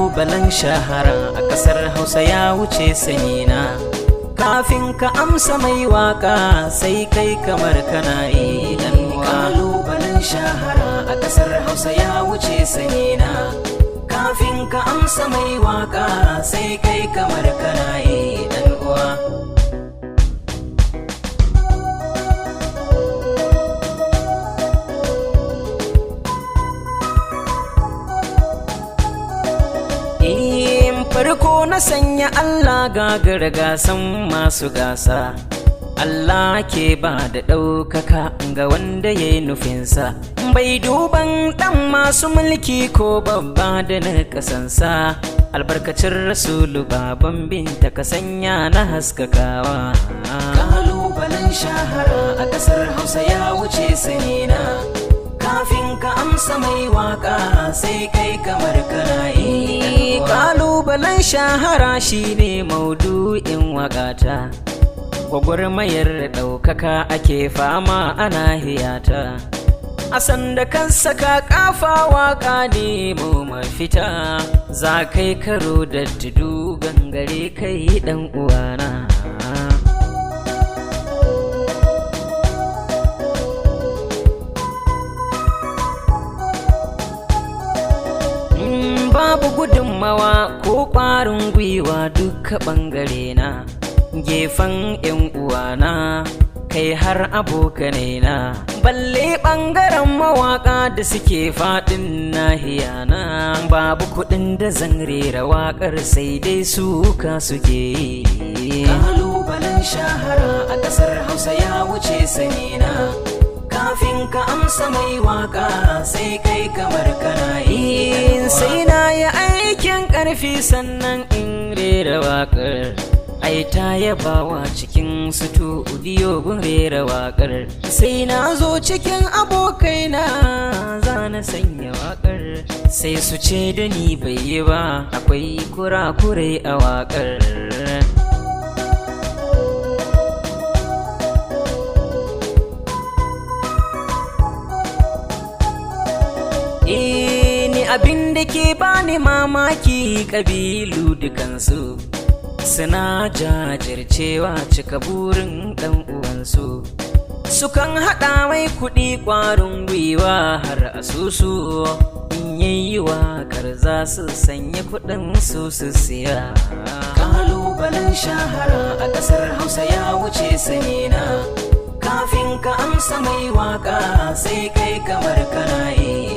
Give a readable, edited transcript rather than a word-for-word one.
Kalubalen shahara a ƙasar Hausa ya wuce sanina. Kafin ka amsa mai waka sai kai kamar kana yi dan. Kalubalen shahara a ƙasar Hausa ya wuce sanina. Kafin ka amsa mai waka sai kai kamar kana yi dan uwa. In farko na sanya Allah gagara gasan masu gasa. Allah ke ba da ɗaukaka ga wanda ya yi nufinsa. Bai duban ɗan masu mulki ko babba da na kasansa. Albarkacin Rasulu baban Binta ka sanya na haskakawa. Kalubalen shahara a ƙasar Hausa ya wuce sanina. Kafin ka amsa mai waka sai kai kamar kana yi. Kalubalen shahara shine maudu'in wakata. Gwagwarmayar ɗaukaka ake fama ana hiyata. A sanda kan saka kafa waka nemo mafita. Za kai karo da tudu gangare kai dan uwana. Babu gudunmawa ko ƙwarin gwiwa duka ɓangare na, gefen 'yan uwana kai har abokanai na, balle ɓangaren mawaƙa da suke faɗin nahiya na. Babu kuɗin da zan rera waƙar sai dai suka suke yi. Kalubalen shahara a ƙasar Hausa ya wuce sanina. Kafin ka amsa mai waka sai kai kamar kana yi. Sai na yi aikin ƙarfi sannan in rera waƙar. Ai ta yabawa cikin studio gun rera waƙar. Sai na zo cikin abokaina za na sanya waƙar. Sai su ce da ni bai yi ba, akwai kurakurai a waƙar. Ni abin da ke bani mamaki, kabilu dukansu suna jajircewa cika burin ɗan uwansu. Sukan haɗa mai kuɗi, ƙwarin gwiwa har asusu. In yayi waƙar za su sanya kuɗin su su siya. Kalubalen shahara a ƙasar Hausa ya wuce sanina. Kafin ka amsa mai waka sai kai kamar kana yi.